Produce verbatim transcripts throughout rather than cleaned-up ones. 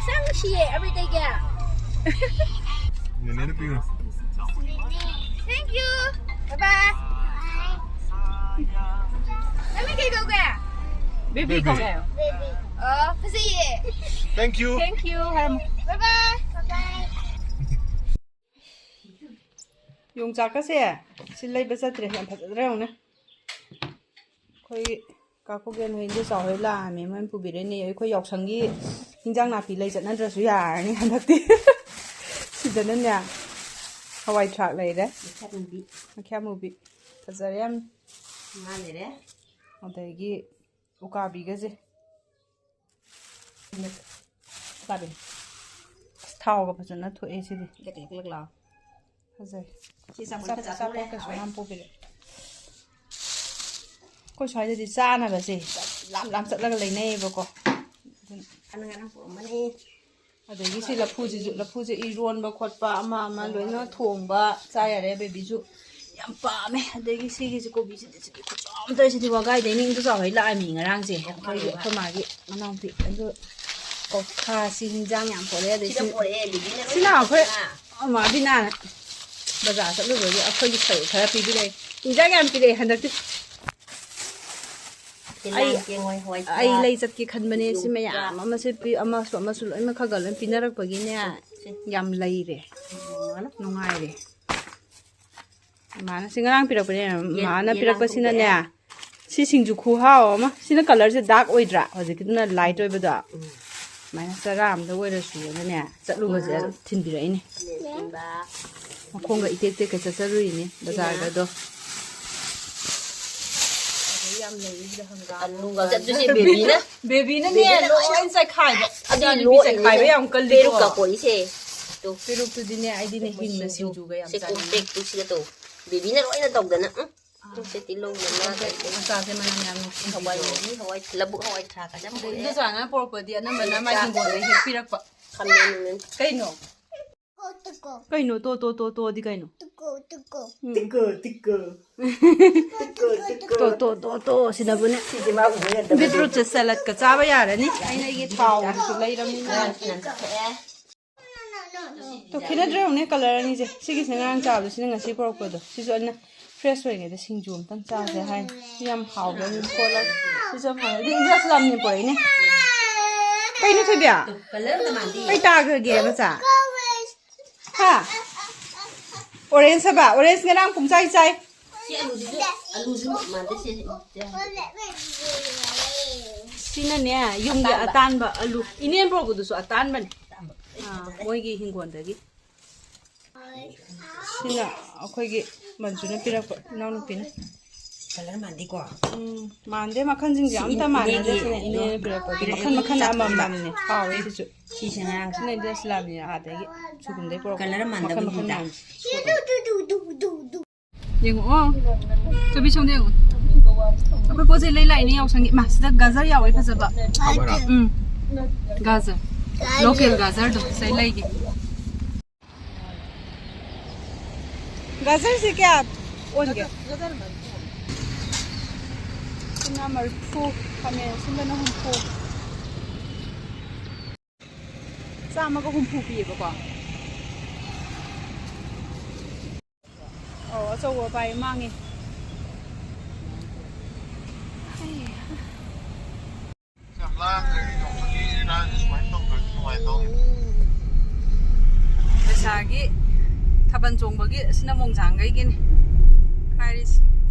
ꯆꯪꯁꯤꯌꯦ everydayꯒꯤ꯫ ꯅꯦꯅꯦꯗ ꯄꯤꯌꯨ꯫ Thank you. Bye bye. ꯅꯃꯤꯡ ꯀꯩ ꯀꯧꯒꯦ? Baby baby. ꯀꯧꯒꯦ꯫ ꯑꯣ, ꯐꯖꯩꯌꯦ꯫ Thank you. Thank you ꯍꯥꯏꯔꯝꯃꯨ꯫ Bye bye. Bye bye. ꯌꯣꯡꯆꯥꯛꯀꯁꯦ ꯁꯤ ꯂꯩꯕ ꯆꯠꯇ꯭ꯔꯦ, ꯌꯥꯝ ꯐꯖꯗ꯭ꯔꯥ ꯌꯦꯡꯉꯨꯅꯦ꯫ ꯑꯩꯈꯣꯏ ꯀꯥ ꯈꯨꯒꯦꯟ ꯍꯣꯏ, ꯏꯟꯗꯣ ꯆꯥꯎ ꯍꯣꯏ ꯂꯥꯛꯑꯝꯃꯦ, ꯃꯣꯏꯅ ꯄꯨꯕꯤꯔꯛꯏꯅꯦ꯫ ꯑꯩꯈꯣꯏ ꯌꯥꯎꯁꯪꯒꯤ ꯍꯤꯟꯖꯥꯡ ꯅꯥꯄꯤ ꯂꯩ ꯆꯠꯅꯗ꯭ꯔꯁꯨ ꯌꯥꯔꯅꯤ ꯍꯟꯗꯛꯇꯤ꯫ ꯁꯤꯗꯅꯅꯦ ꯍꯋꯥꯏ ꯊ꯭ꯔꯥꯛ ꯂꯩꯔꯦ꯫ ꯃꯈꯌꯥꯠ ꯃꯨꯕꯤ꯫ ꯃꯈꯌꯥꯠ ꯃꯨꯕꯤ꯫ ꯐꯖꯔꯦ ꯌꯥꯝ꯫ ꯉꯥ ꯂꯩꯔꯦ꯫ ꯑꯗꯒꯤ ꯎꯀꯥꯕꯤꯒꯁꯦ꯫ ꯎꯀꯥꯕꯤ꯫ ꯑꯁ, ꯊꯥꯎꯒ ꯐꯖꯅ ꯊꯣꯛꯑꯦ ꯁꯤꯗꯤ꯫ ꯂꯦꯛ ꯂꯦꯛ ꯂꯦꯛ ꯂꯥꯎ꯫ ꯐꯖꯩ꯫ ꯁꯤ ꯆꯥꯝꯐꯨꯠ ꯑꯆꯥꯄꯣꯠ ꯈꯔ ꯆꯥꯊꯣꯛꯎꯔꯦ꯫ ꯑꯆꯥꯄꯣꯠꯀꯁꯨ ꯃꯌꯥꯝ ꯄꯨꯕꯤꯔꯛꯑꯦ꯫ ꯑꯩꯈꯣꯏ ꯁ꯭ꯋꯥꯏꯗꯗꯤ ꯆꯥꯅꯕꯁꯦ ꯂꯥꯞ ꯂꯥꯞ ꯆꯠꯂꯒ ꯂꯩꯅꯩꯌꯦꯕꯀꯣ꯫ ꯑꯗꯨꯅ ꯉꯔꯥꯡ ꯉꯔꯥꯡ ꯄꯨꯔꯛꯑꯝꯕꯅꯦ꯫ ꯑꯗꯒꯤ ꯁꯤ ꯂꯐꯨꯁꯤꯁꯨ, ꯂꯐꯨꯁꯦ ꯏꯔꯣꯟꯕ ꯈꯣꯠꯄ ꯑꯃ ꯑꯃ ꯂꯣꯏꯅ ꯊꯣꯡꯕ ꯆꯥ ꯌꯥꯔꯦ꯫ ꯕꯦꯕꯤꯁꯨ ꯌꯥꯝ ꯄꯥꯝꯃꯦ꯫ ꯑꯗꯒꯤ ꯁꯤꯒꯤꯁꯦ ꯀꯣꯕꯤꯁꯤꯗꯤ, ꯁꯤꯗꯤ ꯈꯨꯆꯥꯎ ꯑꯃ ꯇꯧꯔꯤꯁꯤꯗꯤ ꯋꯥꯒꯥꯏꯗꯩꯅꯦ꯫ ꯏꯟꯗꯣꯆꯥ ꯍꯣꯏ ꯂꯥꯛꯑꯝꯃꯤ ꯉꯔꯥꯡꯁꯦ, ꯑꯩꯈꯣꯏꯒꯤ, ꯑꯩꯈꯣꯏ ꯃꯥꯒꯤ ꯃꯅꯥꯎꯄꯤ꯫ ꯑꯗꯨ ꯀꯧꯊꯥꯁꯤ ꯍꯤꯟꯖꯥꯡ ꯌꯥꯝ ꯄꯣꯔꯛꯑꯦ꯫ ꯑꯗꯩ ꯁꯤꯗ ꯁꯤ-, ꯄꯣꯔꯛꯑꯦ, ꯕꯦꯕꯤꯅ ꯂꯣꯏ ꯁꯤꯅ ꯑꯩꯈꯣꯏ ꯄꯨꯔꯛꯑꯦ꯫ ꯃꯥ ꯕꯤꯅꯥꯅ ꯕꯖꯥꯔ ꯆꯠꯂꯨꯕꯒꯤ ꯑꯩꯈꯣꯏꯒꯤ ꯁꯔꯨꯛ ꯈꯔ ꯄꯤꯕꯤꯔꯛꯑꯦ꯫ ꯍꯤꯟꯖꯥꯡ ꯌꯥꯝ ꯄꯤꯔꯛꯑꯦ ꯍꯟꯗꯛꯇꯤ꯫ ꯇꯤꯜꯍꯥꯏ ꯑꯩ, ꯆꯦꯡꯋꯥꯏ, ꯍꯋꯥꯏ ꯑꯩ ꯊ꯭ꯔꯥꯛ, ꯂꯩ ꯆꯠꯀꯦ ꯈꯟꯕꯅꯦ꯫ ꯁꯤ ꯌꯣꯡꯆꯥꯛ꯫ ꯃꯌꯥꯝ ꯑꯃꯁꯦ ꯄꯤ-, ꯑꯃꯁꯨ ꯑꯃꯁꯨ ꯂꯣꯏꯅꯃꯛ ꯈꯔ ꯈꯔ ꯂꯣꯏ ꯄꯤꯅꯔꯛꯄꯒꯤꯅꯦ, ꯁꯤ꯫ ꯌꯥꯝ ꯂꯩꯔꯦ꯫ ꯃꯥꯅ? ꯅꯨꯡꯉꯥꯏꯔꯦ꯫ ꯃꯥꯅ ꯁꯤ ꯉꯔꯥꯡ ꯄꯤꯔꯛꯄꯅꯦ꯫ ꯌꯦꯟ-, ꯃꯥꯅ ꯌꯦꯟ ꯄꯤꯔꯛꯄꯁꯤꯅꯅꯦ, ꯂꯥꯡꯊꯣꯛꯄꯤꯔꯛꯑꯦ꯫ ꯁꯤ ꯁꯤꯡꯖꯨ ꯈꯨꯍꯥꯎ ꯑꯃ꯫ ꯁꯤꯅ colourꯁꯦ dark ꯑꯣꯏꯗ꯭ꯔꯥ? ꯍꯧꯖꯤꯛꯀꯤꯗꯨꯅ light ꯑꯣꯏꯕꯗꯣ꯫ ꯎꯝ꯫ ꯁꯨꯃꯥꯏꯅ ꯆꯔꯥ ꯑꯃꯗ ꯑꯣꯏꯔꯁꯨꯅ ꯆꯠꯂꯨꯕꯁꯦ ꯎꯝ꯫ ꯊꯤꯟꯕꯤꯔꯛꯏꯅꯦ꯫ ꯈꯥꯃꯦꯟ ꯑꯁꯤꯟꯕ꯫ ꯃꯈꯣꯡꯒ ꯏꯇꯦꯛ ꯇꯦꯛꯀ ꯆꯠꯆꯔꯨꯔꯤꯅꯦ ꯁꯤꯅ ꯕꯖꯥꯔꯒꯗꯣ꯫ ꯑꯗꯩ ꯌꯥꯝ ꯂꯩꯔꯤꯁꯤꯗ ꯍꯪꯒꯥꯝ꯫ ꯑꯂꯨꯒ ꯆꯠꯇꯣꯏꯁꯦ ꯕꯦꯕꯤꯅ꯫ ꯕꯦꯕꯤꯅꯅꯦ ꯕꯦꯕꯤꯅ ꯂꯣꯏ ꯆꯥꯏꯈꯥꯏꯕ꯫ ꯑꯗꯨ ꯏꯆꯥꯅꯨꯄꯤ ꯂꯣꯏ ꯆꯥꯏꯈꯥꯏꯕ ꯌꯥꯝ ꯀꯜꯂꯤꯀꯣ꯫ ꯄꯦꯔꯨꯛꯀ ꯀꯣꯠꯂꯤꯁꯦ꯫ ꯇꯨ꯫ ꯄꯦꯔꯨꯛꯇꯨꯗꯤꯅꯦ ꯑꯩꯗꯤꯅꯦ ꯍꯤꯡꯅ ꯁꯤꯡꯖꯨꯒ ꯌꯥꯝ ꯁꯦ ꯆꯥꯅꯤꯡꯉꯤ꯫ ꯀꯣꯝꯄ꯭ꯔꯦꯛꯇꯨ ꯁꯤꯒ ꯇꯧ꯫ ꯕꯦꯕꯤꯅ ꯂꯣꯏꯅ ꯇꯧꯗꯅ꯫ ꯎꯝ꯫ ꯁꯦ ꯇꯤꯜꯍꯧ ꯃꯅꯥ ꯀꯩꯀꯩ꯫ ꯃꯆꯥꯁꯦ ꯃꯅꯝ ꯌꯥꯝ ꯅꯨꯡꯁꯤ꯫ ꯍꯋꯥꯏ ꯃꯨꯕꯤ, ꯍꯋꯥꯏ, ꯂꯧꯕꯨꯛ ꯍꯋꯥꯏ ꯊ꯭ꯔꯥꯛꯀꯁꯦ ꯌꯥꯝ ꯑꯗꯩ ꯄꯨꯔꯛꯑꯦ꯫ ꯏꯟꯗꯣꯆꯥꯅ ꯄꯣꯔꯛꯄꯗꯤ ꯑꯅꯝꯕꯅ ꯃꯥꯏ ꯍꯤꯡꯒꯣꯜꯗꯒꯤ ꯍꯦꯛ ꯄꯤꯔꯛꯄ꯫ ꯈꯥꯃꯦꯟ ꯅꯨꯡꯃꯦꯟ꯫ ꯀꯩꯅꯣ? ꯀꯩꯅꯣ ꯇꯣ ꯇꯣ ꯇꯣ ꯇꯣꯗꯤ ꯀꯩꯅꯣ? ꯎꯝ꯫ ꯇꯤꯛꯀꯣ, ꯇꯤꯛꯀꯣ꯫ ꯇꯣ ꯇꯣ ꯇꯣ ꯇꯣ ꯁꯤꯅꯕꯨꯅꯦ꯫ ꯕꯤꯠꯔꯨꯠꯁꯦ ꯁꯦꯂꯠꯀ ꯆꯥꯕ ꯌꯥꯔꯅꯤ꯫ ꯑꯩꯅ ꯑꯩꯒꯤ ꯊꯥꯎꯁꯨ ꯂꯩꯔꯕꯅꯤꯅ꯫ ꯇꯣ ꯈꯦꯠꯅꯗ꯭ꯔꯥ ꯌꯦꯡꯉꯨꯅꯦ ꯀꯂꯔ ꯑꯅꯤꯁꯦ꯫ ꯁꯤꯒꯤꯁꯤꯅ ꯉꯔꯥꯡ ꯆꯥꯕꯗꯣ, ꯁꯤꯅ ꯉꯁꯤ ꯄꯨꯔꯛꯄꯗꯣ꯫ ꯁꯤꯁꯨ ꯑꯩꯅ ꯐ꯭ꯔꯦꯁ ꯑꯣꯏꯔꯤꯉꯩꯗ ꯁꯤꯡꯖꯨ ꯑꯝꯇꯪ ꯆꯥꯁꯦ ꯍꯥꯏꯅ꯫ ꯁꯤ ꯌꯥꯝ ꯍꯥꯎꯕꯅꯤ ꯈꯣꯠꯂꯒ꯫ ꯁꯤꯁꯨ ꯌꯥꯝ ꯍꯥꯎꯋꯦ꯫ ꯑꯗꯨ ꯏꯟꯗꯤꯌꯥꯁꯨ ꯌꯥꯝꯅ ꯄꯨꯔꯛꯏꯅꯦ꯫ ꯀꯩꯅꯣ ꯊꯣꯏꯕꯤ? ꯀꯩ ꯇꯥꯈ꯭ꯔꯒꯦ ꯃꯆꯥ? ꯍꯥ? ꯑꯣꯔꯦꯟꯖ ꯍꯥꯏꯕ? ꯑꯣꯔꯦꯟꯖ ꯉꯔꯥꯡ ꯄꯨꯡꯆꯥꯏ ꯆꯥꯏ꯫ ꯁꯤ ꯑꯂꯨꯁꯤꯁꯨ, ꯑꯂꯨꯁꯨ ꯃꯥꯟꯗꯦ ꯁꯤ꯫ ꯁꯤꯅꯅꯦ, ꯌꯨꯝꯒꯤ ꯑꯇꯥꯟꯕ꯫ ꯑꯇꯥꯟꯕ ꯑꯂꯨ꯫ ꯏꯅꯦꯅ ꯄꯨꯔꯛꯄꯗꯨꯁꯨ ꯑꯇꯥꯟꯕꯅꯦ꯫ ꯑꯥ, ꯃꯣꯏꯒꯤ ꯍꯤꯡꯒꯣꯜꯗꯒꯤ꯫ ꯁꯤꯅ ꯑꯩꯈꯣꯏꯒꯤ ꯃꯟꯖꯨꯅ ꯄꯤꯔꯛꯄ, ꯏꯅꯥꯎꯅꯨꯄꯤꯅ꯫ ꯀꯂꯔ ꯃꯥꯟꯗꯦꯀꯣ? ꯎꯝ, ꯃꯥꯟꯗꯦ꯫ ꯃꯈꯜꯁꯤꯡꯁꯦ ꯁꯤ ꯑꯝꯇ ꯃꯥꯟꯅꯗꯦ꯫ ꯏꯅꯦꯒꯤ ꯁꯤꯅ ꯏꯅꯦꯅ ꯄꯤꯔꯛꯄ꯫ ꯄꯤꯔꯛꯄ ꯃꯈꯜ ꯃꯈꯜ ꯆꯥꯛ ꯑꯃꯃꯝꯅꯦ꯫ ꯍꯥꯎꯋꯦ ꯁꯤꯁꯨ꯫ ꯁꯤꯁꯦ ꯉꯔꯥꯡ ꯁꯤꯅ ꯏꯟꯗꯤꯌꯥ ꯁꯤꯂꯥꯝꯅꯤ ꯑꯥꯗꯒꯤ ꯁꯣꯏꯕꯨꯝꯗꯩ ꯄꯨꯔꯛꯄ꯫ ꯀꯂꯔ ꯃꯥꯟꯗꯕ ꯃꯈꯜ ꯃꯈꯜ ꯃꯥꯟꯗꯦ꯫ ꯌꯦꯡꯉꯛꯑꯣ꯫ ꯆꯕꯤ ꯁꯣꯝꯗ ꯌꯦꯡꯉꯣ꯫ ꯑꯩꯈꯣꯏ ꯄꯣꯠ ꯆꯩ ꯂꯩ ꯂꯥꯛꯏꯅꯦ ꯌꯥꯎꯁꯪꯒꯤ꯫ ꯃꯥ, ꯁꯤꯗ ꯒꯖꯔ ꯌꯥꯎꯋꯦ ꯐꯖꯕ꯫ ꯍꯥꯎꯕꯔꯥ? ꯎꯝ꯫ ꯒꯖꯔ꯫ ꯂꯣꯀꯦꯜ ꯒꯖꯔꯗꯣ ꯁꯤꯗꯩ ꯂꯩꯒꯦ꯫ ꯒꯖꯔꯁꯦ ꯀꯌꯥ ꯑꯣꯟꯒꯦ? ꯁꯤꯅ ꯃꯔꯤꯐꯨ, ꯈꯥꯃꯦꯟ ꯑꯁꯤꯟꯕꯅ ꯍꯨꯝꯐꯨ꯫ ꯆꯥꯝꯃꯒ ꯍꯨꯝꯐꯨ ꯄꯤꯌꯦꯕꯀꯣ꯫ ꯑꯧ, ꯑꯆꯧꯕ ꯄꯥꯏ ꯃꯥꯡꯉꯦ꯫ ꯄꯩꯁꯥꯒꯤ ꯊꯥꯕꯜ ꯆꯣꯡꯕꯒꯤ ꯑꯁꯤꯅ ꯃꯣꯡꯖꯥꯡꯈꯩꯒꯤꯅꯤ ꯍꯥꯏꯔꯤꯁꯤ꯫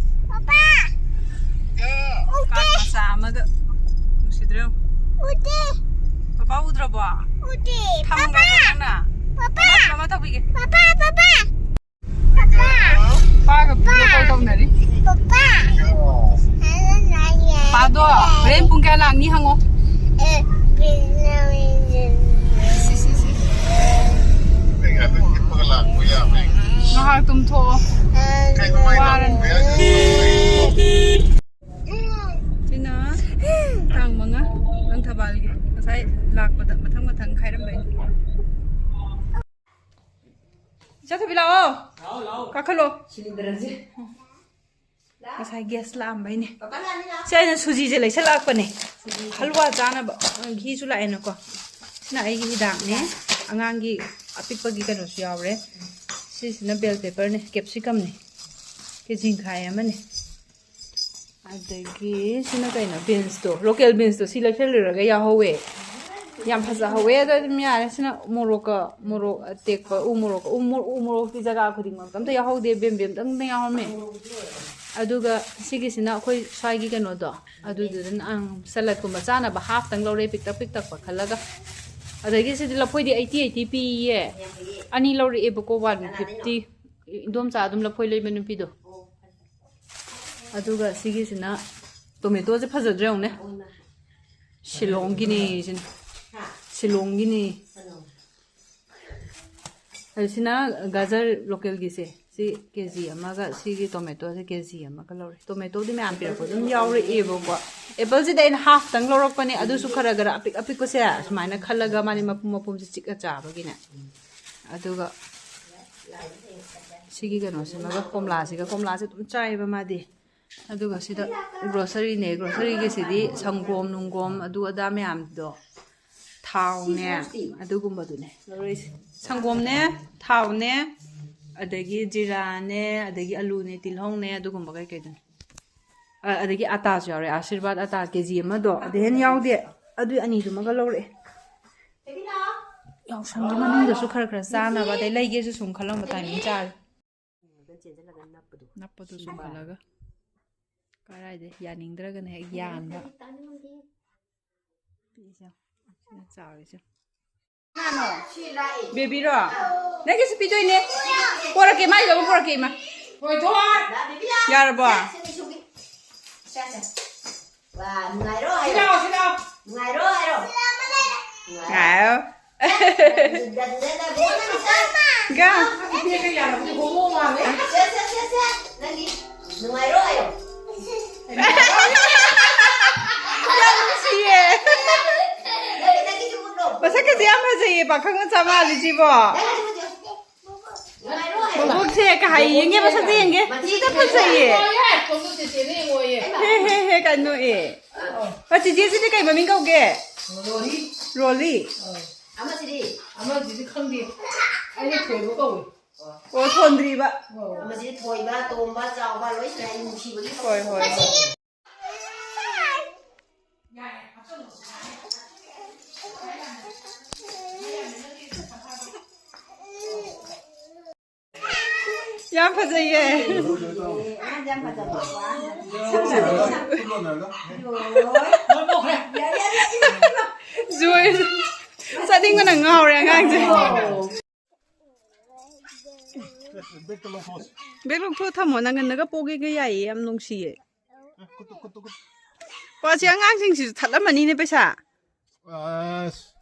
ꯄꯥꯄꯥ! ꯀꯥꯔ ꯃꯆꯥ ꯑꯃꯒ ꯅꯨꯡꯁꯤꯗ꯭ꯔꯣ ꯌꯦꯡꯉꯨ꯫ ꯎꯗꯦ꯫ ꯄꯥꯄꯥ ꯎꯗ꯭ꯔꯕꯣ? ꯎꯗꯦ꯫ ꯊꯝꯈ꯭ꯔꯕꯣ ꯄꯥꯄꯥ! ꯅꯪꯅ? ꯄꯥꯄꯥ! ꯃꯃꯥ, ꯃꯃꯥ ꯇꯧꯕꯤꯒꯦ꯫ Papa, papa! ꯄꯥꯒ ꯄꯤꯒ ꯀꯣꯜ ꯇꯧꯅꯔꯤ꯫ ꯄꯥꯗꯣ ꯍꯣꯔꯦꯟ ꯄꯨꯡ ꯀꯌꯥ ꯂꯥꯛꯅꯤ ꯍꯪꯉꯣ꯫ ꯁꯤ, ꯁꯤ, ꯁꯤ꯫ ꯉꯥꯏꯍꯥꯛ ꯇꯨꯝꯊꯣꯛꯑꯣ꯫ ꯋꯥꯔꯅꯤ꯫ ꯁꯤꯅ ꯇꯥꯡ ꯃꯉꯥ, ꯂꯪꯊꯕꯥꯜꯒꯤ꯫ ꯉꯁꯥꯏ ꯂꯥꯛꯄꯗ ꯃꯊꯪ ꯃꯊꯪ ꯈꯥꯏꯔꯝꯕꯩꯅꯤ꯫ ꯏꯆꯥꯊꯣꯏꯕꯤ, ꯂꯥꯛꯑꯣ꯫ ꯂꯥꯛꯑꯣ, ꯂꯥꯛꯑꯣ꯫ ꯀꯥꯈꯠꯂꯣ꯫ ꯁꯤꯂꯤꯟꯗꯔꯁꯦ꯫ ꯉꯁꯥꯏ ꯒ꯭ꯌꯥꯁ ꯂꯥꯛꯑꯝꯕꯩꯅꯦ꯫ ꯄꯥꯄꯥ, ꯂꯥꯛꯑꯅꯤ, ꯂꯥꯛꯑꯣ꯫ ꯁꯤ ꯑꯩꯅ ꯁꯨꯖꯤꯁꯦ ꯂꯩꯁꯜꯂꯛꯄꯅꯦ꯫ ꯁꯨꯖꯤ꯫ ꯍꯜꯋꯥ ꯆꯥꯅꯕ꯫ ꯘꯤꯁꯨ ꯂꯥꯛꯑꯦꯅꯀꯣ꯫ ꯁꯤꯅ ꯑꯩꯒꯤ ꯍꯤꯗꯥꯛꯅꯦ꯫ ꯑꯉꯥꯡꯒꯤ ꯑꯄꯤꯛꯄꯒꯤ ꯀꯩꯅꯣꯁꯨ ꯌꯥꯎꯔꯦ꯫ ꯁꯤꯁꯤꯅ bell pepperꯅꯦ, capsicumꯅꯦ꯫ ꯀꯦꯖꯤ ꯃꯈꯥꯏ ꯑꯃꯅꯦ꯫ ꯑꯗꯒꯤ ꯁꯤꯅ ꯀꯩꯅꯣ? Beansꯇꯣ, local beansꯇꯣ ꯁꯤ ꯂꯩꯁꯜꯂꯨꯔꯒ ꯌꯥꯎꯍꯧꯋꯦ꯫ ꯌꯥꯝ ꯐꯖꯍꯧꯋꯦ꯫ ꯑꯗꯣ ꯑꯗꯨꯝ ꯌꯥꯔꯦ꯫ ꯁꯤꯅ ꯃꯣꯔꯣꯛꯀ, ꯃꯣꯔꯣꯛ ꯑꯇꯦꯛꯄ, ꯎ ꯃꯣꯔꯣꯛꯀ, ꯎ ꯃꯣꯔꯣꯛ, ꯎ ꯃꯣꯔꯣꯛꯇꯤ ꯖꯒꯥ ꯈꯨꯗꯤꯡꯃꯛꯇ ꯑꯝꯇ ꯌꯥꯎꯍꯧꯗꯦ, ꯕꯦꯝꯕꯦꯝꯇꯪꯗ ꯌꯥꯎꯔꯝꯃꯦ꯫ ꯑꯗꯨꯒ ꯁꯤꯒꯤꯁꯤꯅ ꯑꯩꯈꯣꯏ ꯁ꯭ꯋꯥꯏꯒꯤ ꯀꯩꯅꯣꯗꯣ, ꯑꯗꯨꯗꯨꯅ, ꯑꯪ, saladꯀꯨꯝꯕ ꯆꯥꯅꯕ halfꯇꯪ ꯂꯧꯔꯦ, ꯄꯤꯛꯇꯛ ꯄꯤꯛꯇꯛꯄ ꯈꯜꯂꯒ꯫ ꯑꯗꯒꯤ ꯁꯤꯗꯤ ꯂꯐꯣꯏꯗꯤ eighty eighty ꯄꯤꯌꯦ꯫ ꯑꯅꯤ ꯂꯧꯔꯛꯑꯦꯕꯀꯣ, one fifty꯫ ꯏꯟꯗꯣꯝꯆꯥ ꯑꯗꯨꯝ ꯂꯐꯣꯏ ꯂꯩꯕ ꯅꯨꯄꯤꯗꯣ꯫ ꯑꯗꯨꯒ ꯁꯤꯒꯤꯁꯤꯅ tomatoꯁꯦ ꯐꯖꯗ꯭ꯔꯥ ꯌꯦꯡꯉꯨꯅꯦ꯫ ꯁꯤꯂꯣꯡꯒꯤꯅꯦ ꯁꯤꯅ꯫ ꯁꯤꯂꯣꯡꯒꯤꯅꯦ꯫ ꯑꯗꯨ ꯁꯤꯅ ꯒꯖꯔ localꯒꯤꯁꯦ꯫ ꯁꯤ ꯀꯦꯖꯤ ꯑꯃꯒ, ꯁꯤꯒꯤ tomatoꯁꯦ ꯀꯦꯖꯤ ꯑꯃꯒ ꯂꯧꯔꯦ꯫ Tomatoꯗꯤ ꯃꯌꯥꯝ ꯄꯤꯔꯛꯄ ꯑꯗꯨꯝ ꯌꯥꯎꯔꯛꯑꯦꯕꯀꯣ꯫ Appleꯁꯤꯗꯤ ꯑꯩꯅ halfꯇꯪ ꯂꯧꯔꯛꯄꯅꯦ꯫ ꯑꯗꯨꯁꯨ ꯈꯔ ꯈꯔ ꯑꯄꯤꯛ ꯑꯄꯤꯛꯄꯁꯦ ꯁꯨꯃꯥꯏꯅ ꯈꯜꯂꯒ, ꯃꯥꯗꯤ ꯃꯄꯨꯝ ꯃꯄꯨꯝꯁꯦ ꯆꯤꯛꯑ ꯆꯥꯕꯒꯤꯅꯦ꯫ ꯑꯗꯨꯒ ꯁꯤꯒꯤ ꯀꯩꯅꯣꯁꯤꯃꯒ, ꯀꯣꯝꯂꯥꯁꯤꯒ, ꯀꯣꯝꯂꯥꯁꯦ ꯑꯗꯨꯝ ꯆꯥꯏꯌꯦꯕ ꯃꯥꯗꯤ꯫ ꯑꯗꯨꯒ ꯁꯤꯗ groceryꯅꯦ꯫ Groceryꯒꯤꯁꯤꯗꯤ ꯁꯪꯒꯣꯝ ꯅꯨꯡꯒꯣꯝ ꯑꯗꯨ ꯑꯗꯥ ꯃꯌꯥꯝꯗꯣ, ꯊꯥꯎꯅꯦ, ꯑꯗꯨꯒꯨꯝꯕꯗꯨꯅꯦ ꯂꯧꯔꯛꯏꯁꯦ꯫ ꯁꯪꯒꯣꯝꯅꯦ, ꯊꯥꯎꯅꯦ, ꯑꯗꯒꯤ ꯖꯤꯔꯥꯅꯦ, ꯑꯗꯒꯤ ꯑꯂꯨꯅꯦ, ꯇꯤꯜꯍꯧꯅꯦ, ꯑꯗꯨꯒꯨꯝꯕ ꯀꯩꯀꯩꯗꯨꯅꯦ꯫ ꯑ-, ꯑꯗꯒꯤ ꯑꯇꯥꯁꯨ ꯌꯥꯎꯔꯦ, ꯑꯥꯁꯤꯔꯕꯥꯗ ꯑꯇꯥ ꯀꯦꯖꯤ ꯑꯃꯗꯣ, ꯑꯗꯨ ꯍꯦꯟꯅ ꯌꯥꯎꯗꯦ꯫ ꯑꯗꯨ ꯑꯅꯤꯗꯨꯃꯒ ꯂꯧꯔꯛꯑꯦ꯫ ꯌꯥꯎꯁꯪꯒꯤ ꯃꯅꯨꯡꯗꯁꯨ ꯈꯔ ꯈꯔ ꯆꯥꯅꯕ, ꯑꯗꯩ ꯂꯩꯒꯦꯁꯨ ꯁꯨꯝ ꯈꯜꯂꯝꯕ timing ꯆꯥꯔꯦ꯫ ꯅꯞꯄꯗꯣ ꯁꯨꯝ ꯈꯜꯂꯒ꯫ ꯀꯔꯥꯏꯗꯩ ꯌꯥꯅꯤꯡꯗ꯭ꯔꯒꯅ ꯍꯦꯛ ꯌꯥꯟꯕ꯫ ꯄꯤꯛꯏꯁꯦ ꯌꯦꯡꯉꯣ꯫ ꯁꯤꯅ ꯆꯥꯎꯔꯤꯁꯦ꯫ ꯀꯅꯥꯅꯣ? ꯕꯦꯕꯤꯔꯣ? ꯅꯪꯒꯤꯁꯨ ꯄꯤꯗꯣꯏꯅꯦ꯫ ꯄꯣꯔꯛꯀꯦ, ꯃꯥꯏꯁꯨ ꯑꯃ ꯄꯣꯔꯛꯀꯦ, ꯏꯃꯥ꯫ ꯌꯥꯔꯕꯣ? ꯁꯦ, ꯁꯦ, ꯁꯦ꯫ ꯋꯥ, ꯅꯨꯡꯉꯥꯏꯔꯣ ꯍꯥꯏꯔꯣ꯫ ꯁꯤ ꯂꯥꯎ, ꯁꯤ ꯂꯥꯎ꯫ ꯅꯨꯡꯉꯥꯏꯔꯣ ꯍꯥꯏꯔꯣ꯫ ꯅꯨꯡꯉꯥꯏꯔꯣ꯫ ꯉꯥꯏꯔꯣ꯫ ꯒ꯫ ꯏꯆꯦꯒ ꯌꯥꯔꯕꯗꯤ ꯍꯣꯃꯣ ꯃꯥꯜꯂꯦ꯫ ꯁꯦ, ꯁꯦ, ꯁꯦ, ꯁꯦ꯫ ꯅꯪꯗꯤ ꯅꯨꯡꯉꯥꯏꯔꯣ ꯍꯥꯏꯌꯣ꯫ ꯌꯥꯝ ꯅꯨꯡꯁꯤꯌꯦ꯫ ꯅꯪꯒꯤ, ꯅꯪꯒꯤꯁꯨ ꯎꯠꯂꯣ꯫ ꯃꯁꯛꯀꯁꯦ ꯌꯥꯝ ꯐꯖꯩꯌꯦ, ꯄꯥꯈꯪ ꯃꯆꯥ ꯃꯥꯜꯂꯤꯁꯤꯕꯣ꯫ ꯅꯪꯒꯤꯁꯨ ꯎꯠꯂꯣ꯫ ꯕꯣꯛꯁꯦ ꯀꯩ ꯍꯥꯏ ꯌꯦꯡꯒꯦ, ꯃꯁꯛꯇ ꯌꯦꯡꯒꯦ꯫ ꯁꯤꯗ ꯐꯖꯩꯌꯦ꯫ ꯍꯦ, ꯍꯦ, ꯍꯦ, ꯀꯩꯅꯣ ꯑꯦ꯫ ꯑ, ꯆꯤꯆꯦꯁꯤꯗꯤ ꯀꯩ ꯃꯃꯤꯡ ꯀꯧꯒꯦ? ꯔꯣꯂꯤ꯫ ꯑꯃꯁꯤꯗꯤ? ꯑꯃꯁꯤꯗꯤ ꯈꯪꯗꯦ꯫ ꯑꯩꯅ ꯊꯣꯏꯕ ꯀꯧꯏ꯫ ꯑꯣ, ꯊꯣꯟꯗ꯭ꯔꯤꯕ꯫ ꯑꯃꯁꯤꯗꯤ ꯊꯣꯏꯕ, ꯇꯣꯝꯕ, ꯆꯥꯎꯕ ꯂꯣꯏ ꯁꯨꯔꯦ꯫ ꯑꯩ ꯅꯨꯡꯁꯤꯕꯒꯤ ꯍꯣꯏ, ꯍꯣꯏ, ꯍꯣꯏ꯫ ꯌꯥꯝ ꯐꯖꯩꯌꯦ꯫ ꯖꯣꯏ꯫ ꯆꯠꯅꯤꯡꯕꯅ ꯉꯥꯎꯔꯦ ꯑꯉꯥꯡꯁꯦ꯫ ꯕꯦꯛ ꯂꯧꯊꯣꯛꯑꯣ ꯊꯝꯃꯣ, ꯅꯪꯒꯟꯗꯒ ꯄꯣꯒꯦꯒ ꯌꯥꯏꯌꯦ, ꯌꯥꯝ ꯅꯨꯡꯁꯤꯌꯦ꯫ ꯀꯣ, ꯑꯁꯤ ꯑꯉꯥꯡꯁꯤꯡꯁꯤꯁꯨ ꯊꯠꯂꯝꯃꯅꯤꯅꯦ ꯄꯩꯁꯥ꯫ ꯑꯁ꯫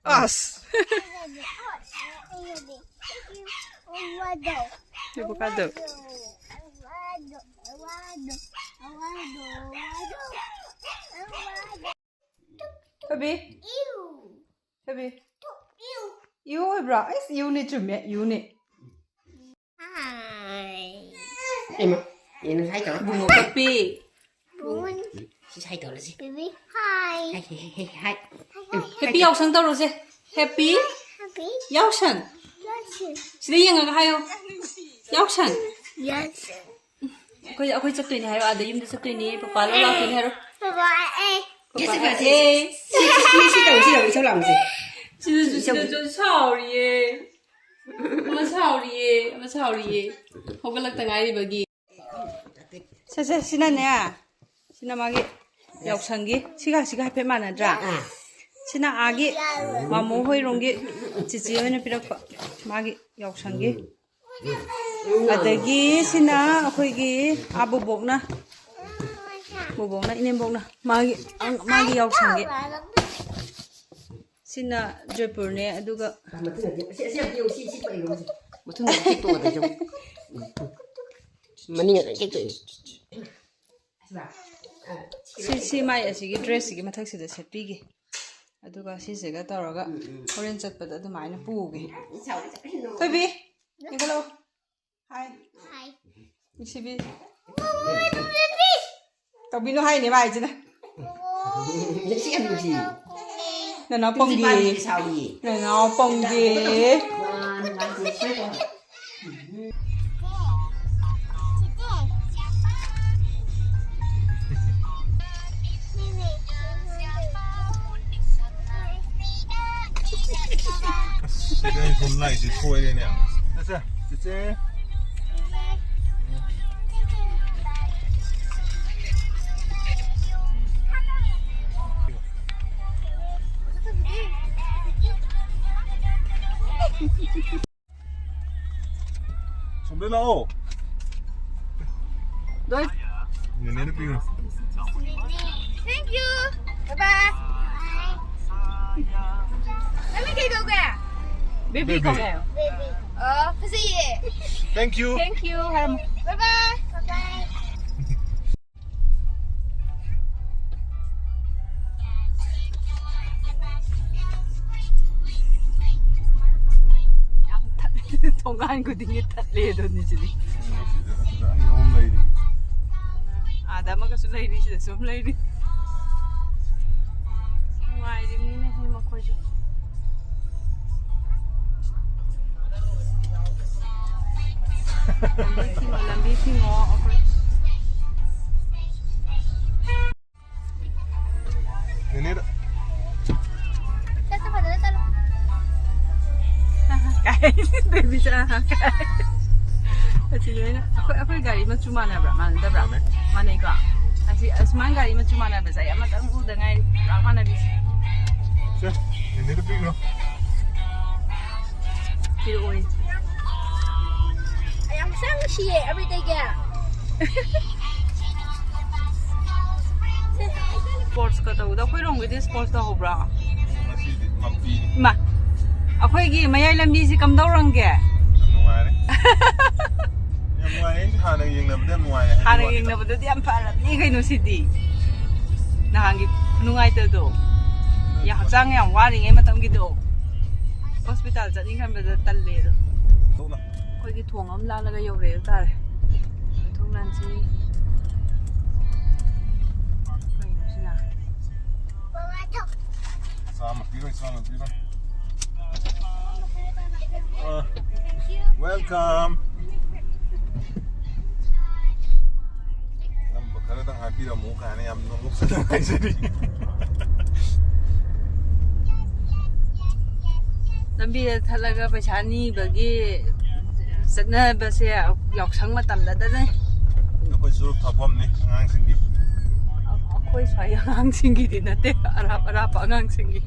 ꯑꯁ꯫ ꯁꯤꯕꯨ ꯀꯥꯗꯧ꯫ ꯊꯣꯏꯕꯤ꯫ ꯊꯣꯏꯕꯤ꯫ ꯏꯌꯨ ꯑꯣꯏꯕ꯭ꯔꯣ? ꯑꯩꯁ, ꯏꯌꯨꯅꯦ, ꯆꯨꯝꯃꯦ, ꯏꯌꯨꯅꯦ꯫ ꯏꯃꯥ, ꯌꯦꯡꯉꯨ, ꯁꯥꯏ ꯇꯧꯔ꯫ ꯏꯕꯨꯡꯉꯣ ꯀꯞꯄꯤ꯫ ꯁꯤ ꯁꯥꯏ ꯇꯧꯔꯁꯤ꯫ ꯕꯦꯕꯤ, ꯍꯥꯏ꯫ ꯍꯥꯏ, ꯍꯥꯏ, ꯍꯥꯏ, ꯍꯥꯏ, ꯍꯥꯏ꯫ ꯍꯦꯄꯤ ꯌꯥꯎꯁꯪ ꯇꯧꯔꯁꯦ꯫ ꯍꯦꯄꯤ ꯍꯦꯄꯤ ꯌꯥꯎꯁꯪ꯫ ꯌꯥꯎꯁꯪ꯫ ꯁꯤꯗ ꯌꯦꯡꯉꯒ ꯍꯥꯏꯌꯣ꯫ ꯌꯥꯎꯁꯪ꯫ ꯌꯥꯎꯁꯪ꯫ ꯑꯩꯈꯣꯏ, ꯑꯩꯈꯣꯏ ꯆꯠꯇꯣꯏꯅꯦ ꯍꯥꯏꯔꯣ, ꯑꯥꯗ ꯌꯨꯝꯗ ꯆꯠꯇꯣꯏꯅꯦ, ꯄꯄꯥ ꯂꯧ ꯂꯥꯛꯇꯣꯏꯅꯦ ꯍꯥꯏꯔꯣ꯫ ꯄꯄꯥ, ꯑꯦ꯫ ꯄꯄꯥ, ꯌꯥꯎꯁꯪ ꯀꯥꯁꯦ꯫ ꯑꯦ꯫ ꯁꯤ, ꯁꯤ, ꯁꯤ, ꯁꯤ ꯇꯧ, ꯁꯤ ꯇꯧ, ꯏꯁꯧ ꯂꯥꯡꯕꯁꯦ꯫ ꯁꯤꯗꯁꯨ, ꯏꯁꯧ꯫ ꯁꯤꯗꯁꯨ ꯁꯥꯎꯔꯤꯌꯦ꯫ ꯑꯃ ꯁꯥꯎꯔꯤꯌꯦ, ꯑꯃ ꯁꯥꯎꯔꯤꯌꯦ꯫ ꯍꯧꯒꯠꯂꯛꯇ ꯉꯥꯏꯔꯤꯕꯒꯤ꯫ ꯁꯦ, ꯁꯦ, ꯁꯤꯅꯅꯦ, ꯁꯤꯅ ꯃꯥꯒꯤ ꯌꯥꯎꯁꯪꯒꯤ, ꯁꯤꯒ, ꯁꯤꯒ ꯍꯥꯏꯐꯦꯠ ꯃꯥꯟꯅꯗ꯭ꯔꯥ? ꯑꯥ꯫ ꯁꯤꯅ ꯑꯥꯒꯤ ꯃꯥꯃꯣ ꯍꯣꯏꯔꯣꯝꯒꯤ ꯆꯤꯆꯦ ꯍꯣꯏꯅ ꯄꯤꯔꯛꯄ ꯃꯥꯒꯤ ꯌꯥꯎꯁꯪꯒꯤ꯫ ꯎꯝ꯫ ꯑꯗꯒꯤ ꯁꯤꯅ ꯑꯩꯈꯣꯏꯒꯤ ꯑꯥ ꯕꯣꯕꯣꯛꯅ, ꯕꯣꯕꯣꯛꯅ, ꯏꯅꯦꯝꯕꯣꯛꯅ ꯃꯥꯒꯤ, ꯃꯥꯒꯤ ꯌꯥꯎꯁꯪꯒꯤ꯫ ꯁꯤꯅ ꯖꯣꯏꯄꯨꯔꯅꯦ, ꯑꯗꯨꯒ ꯃꯊꯪꯗꯗꯤ ꯑꯁꯤ, ꯑꯁꯤ ꯑꯝꯇ ꯌꯦꯡꯉꯨ, ꯁꯤ, ꯁꯤ ꯄꯛꯏꯕ ꯃꯁꯤ꯫ ꯃꯊꯪꯗꯗꯤ ꯁꯤ ꯇꯣꯛꯑꯗ ꯌꯦꯡꯉꯨ꯫ ꯃꯅꯤꯡ ꯑꯗꯨꯝ ꯇꯦꯛꯇꯣꯛꯏ꯫ ꯁꯤ, ꯁꯤ ꯃꯥꯏ ꯑꯁꯤꯒꯤ ꯗ꯭ꯔꯦꯁꯁꯤꯒꯤ ꯃꯊꯛꯁꯤꯗ ꯁꯦꯠꯄꯤꯒꯦ꯫ ꯑꯗꯨꯒ ꯁꯤꯁꯤꯒ ꯇꯧꯔꯒ ꯎꯝ, ꯎꯝ꯫ ꯍꯣꯔꯦꯟ ꯆꯠꯄꯗ ꯑꯗꯨꯃꯥꯏꯅ ꯄꯨꯒꯦ꯫ ꯎꯝ, ꯁꯥꯎꯔꯤ, ꯁꯥꯎꯔꯤ, ꯅꯣꯡ꯫ ꯊꯣꯏꯕꯤ, ꯌꯦꯡꯈꯠꯂꯛꯑꯣ꯫ ꯍꯥꯏ꯫ ꯍꯥꯏ꯫ ꯅꯨꯡꯁꯤꯕꯤ꯫ ꯇꯧꯕꯤꯅꯨ ꯍꯥꯏꯅꯦ ꯃꯥ ꯍꯥꯏꯁꯤꯅ꯫ ꯁꯤ ꯌꯥꯝ ꯅꯨꯡꯁꯤ꯫ ꯅꯅꯥꯎ ꯄꯣꯡꯒꯦ꯫ ꯅꯨꯡꯁꯤ ꯄꯥꯝꯕꯤꯁꯦ ꯁꯥꯎꯔꯤꯌꯦ꯫ ꯅꯅꯥꯎ ꯄꯣꯡꯒꯦ꯫ ꯃꯥ ꯅꯨꯡꯉꯥꯏꯇꯦ꯫ ꯑꯁ, ꯁꯤꯗ ꯑꯩ ꯁꯨꯝ ꯂꯥꯛꯏꯁꯦ ꯁꯣꯏꯔꯦꯅꯦ꯫ ꯆꯠꯁꯦ, ꯆꯠꯁꯦ꯫ ꯁꯣꯝꯗ ꯂꯥꯛꯑꯣ꯫ ꯂꯣꯏ꯫ ꯅꯦꯅꯦꯗ ꯄꯤꯈ꯭ꯔꯣ꯫ Thank you. Bye bye. ꯅꯪꯅ ꯀꯩ ꯀꯧꯒꯦ? Baby baby. ꯀꯧꯒꯦ꯫ ꯑꯣ, ꯐꯖꯩꯌꯦ꯫ Thank you. Thank you ꯍꯥꯏꯔꯝꯃꯣ꯫ Bye bye. Bye bye. ꯌꯥꯝ ꯊꯠꯂꯦ꯫ ꯊꯣꯡꯒꯥꯟ ꯈꯨꯗꯤꯡꯒꯤ ꯊꯠꯂꯦ ꯑꯗꯨꯅꯤ ꯁꯤꯗꯤ꯫ ꯎꯝ, ꯁꯤꯗ ꯑꯅꯤ ꯑꯍꯨꯝ ꯂꯩꯔꯤ꯫ ꯑꯥꯗ ꯑꯃꯒꯁꯨ ꯂꯩꯔꯤ, ꯁꯤꯗꯁꯨ ꯑꯃ ꯂꯩꯔꯤ꯫ ꯅꯨꯡꯉꯥꯏꯔꯤꯕꯅꯤꯅꯦ ꯃꯈꯣꯏꯁꯨ꯫ ꯂꯝꯕꯤ ꯊꯤꯡꯉꯣ, ꯂꯝꯕꯤ ꯊꯤꯡꯉꯣ ꯑꯩꯈꯣꯏ꯫ ꯅꯦꯅꯦꯗ꯫ ꯆꯠꯁꯦ, ꯐꯖꯅ ꯆꯠꯂꯣ꯫ ꯀꯥꯏ? ꯕꯦꯕꯤ ꯆꯠꯂꯣ꯫ ꯑꯁꯤ ꯂꯣꯏꯅ ꯑꯩꯈꯣꯏ, ꯑꯩꯈꯣꯏ ꯒꯥꯔꯤ ꯃꯆꯨ ꯃꯥꯟꯅꯕ꯭ꯔꯥ? ꯃꯥꯟꯅꯗꯕ꯭ꯔꯥ? ꯃꯥꯟꯅꯩ꯫ ꯃꯥꯟꯅꯩꯀꯣ? ꯑꯁꯤ, ꯑꯁꯨꯃꯥꯏꯅ ꯒꯥꯔꯤ ꯃꯆꯨ ꯃꯥꯟꯅꯕꯁꯦ ꯑꯩ ꯑꯃꯇꯪ ꯎꯗ ꯉꯥꯏꯔꯤ꯫ ꯄꯨꯔꯥ ꯃꯥꯟꯅꯕꯤꯁꯦ꯫ ꯁꯦ, ꯅꯦꯅꯦꯗ ꯄꯤꯈ꯭ꯔꯣ꯫ ꯄꯤꯔꯛꯑꯣꯏ꯫ ꯑꯩ ꯌꯥꯝ ꯁꯛ ꯅꯨꯡꯁꯤꯌꯦ ꯑꯕꯤꯇꯒꯤ꯫ Sportsꯀ ꯇꯧꯕꯗ ꯑꯩꯈꯣꯏꯔꯣꯝꯒꯤꯗꯤ sports ꯇꯧꯍꯧꯕ꯭ꯔꯣ? ꯉꯁꯤꯗꯤ ꯃꯝꯄꯤꯅꯤ꯫ ꯏꯃꯥ, ꯑꯩꯈꯣꯏꯒꯤ ꯃꯌꯥꯏ ꯂꯝꯕꯤꯁꯤ ꯀꯝꯗꯧꯔꯝꯒꯦ? ꯌꯥꯝ ꯅꯨꯡꯉꯥꯏꯔꯦ꯫ ꯌꯥꯝ ꯅꯨꯡꯉꯥꯏꯔꯦ꯫ ꯑꯩꯁꯨ ꯍꯥꯟꯅꯒ ꯌꯦꯡꯅꯕꯗ ꯌꯥꯝ ꯅꯨꯡꯉꯥꯏꯔꯦ ꯍꯥꯏꯕꯒꯤ ꯍꯥꯟꯅꯒ ꯋꯥꯅꯤꯗ꯫ ꯌꯦꯡꯅꯕꯗꯗꯤ ꯌꯥꯝ ꯐꯔꯕꯅꯤ ꯀꯩꯅꯣ ꯁꯤꯗꯤ꯫ ꯅꯍꯥꯟꯒꯤ ꯈꯨꯅꯨꯡꯉꯥꯏꯇꯗꯣ꯫ ꯌꯥꯝ ꯍꯛꯆꯥꯡ ꯌꯥꯝ ꯋꯥꯔꯤꯉꯩ ꯃꯇꯝꯒꯤꯗꯣ꯫ Hospital ꯆꯠꯅꯤꯡꯈꯟꯕꯗ ꯇꯜꯂꯦ ꯑꯗꯣ꯫ ꯑꯩꯈꯣꯏꯒꯤ ꯊꯣꯡ ꯑꯃ ꯂꯥꯜꯂꯒ ꯌꯧꯔꯛꯑꯦ ꯍꯥꯏꯕ ꯇꯥꯔꯦ꯫ ꯊꯣꯡ ꯂꯥꯟꯁꯤ꯫ ꯀꯩꯅꯣ ꯁꯤꯅ? ꯆꯥꯝꯃ ꯄꯤꯔꯣꯏ, ꯆꯥꯝꯃ ꯄꯤꯔꯣꯏ꯫ ꯑ, welcome. ꯑꯉꯝꯕ ꯈꯔꯗꯪ ꯍꯥꯏꯕꯤꯔꯝꯃꯨ ꯀꯥꯏꯅ ꯌꯥꯝ ꯅꯣꯛꯆꯅ ꯍꯥꯏꯖꯔꯤ꯫ ꯂꯝꯕꯤꯗ ꯊꯠꯂꯒ ꯄꯩꯁꯥ ꯅꯤꯕꯒꯤ ꯆꯠꯅꯕꯁꯦ ꯌꯥꯎꯁꯪ ꯃꯇꯝꯗꯇꯅꯦ꯫ ꯑꯩꯈꯣꯏ ꯆꯨꯔꯨꯞ ꯊꯛꯐꯝꯅꯤ ꯑꯉꯥꯡꯁꯤꯡꯒꯤ꯫ ꯑꯩꯈꯣꯏ ꯁ꯭ꯋꯥꯏ ꯑꯉꯥꯡꯁꯤꯡꯒꯤꯗꯤ ꯅꯠꯇꯦ, ꯑꯔꯥꯞ ꯑꯔꯥꯞꯄ ꯑꯉꯥꯡꯁꯤꯡꯒꯤ꯫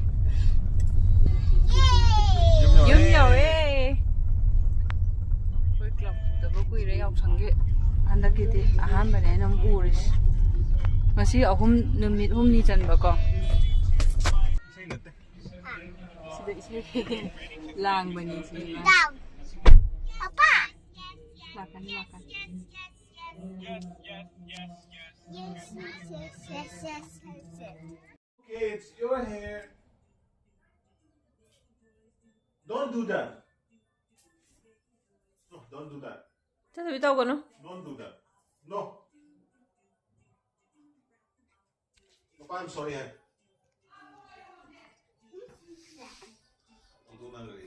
ꯌꯨꯝ ꯌꯧꯔꯦ꯫ ꯑꯩꯈꯣꯏ ꯀ꯭ꯂꯕ ꯎꯗꯕ ꯀꯨꯏꯔꯦ ꯌꯥꯎꯁꯪꯒꯤ꯫ ꯍꯟꯗꯛꯀꯤꯗꯤ ꯑꯍꯥꯟꯕꯅꯦ ꯑꯩꯅ ꯑꯃꯨꯛ ꯎꯔꯤꯁꯦ꯫ ꯉꯁꯤ ꯑꯍꯨꯝ, ꯅꯨꯃꯤꯠ ꯍꯨꯝꯅꯤ ꯆꯟꯕꯀꯣ꯫ ꯏꯁꯩ ꯅꯠꯇꯦ꯫ ꯁꯤꯗ ꯏꯁꯩ ꯂꯥꯡꯕꯅꯤ ꯁꯤ꯫ ꯂꯥꯛꯀꯅꯤ, ꯂꯥꯛꯀꯅꯤ꯫ Yes, yes, yes, yes, yes. Okay, it's your hair. Don't do that. No, don't do that. ꯆꯠꯇꯕꯤ ꯇꯧꯒꯅꯨ꯫ Don't do that. No. Papa, I'm sorry, eh? Don't do that.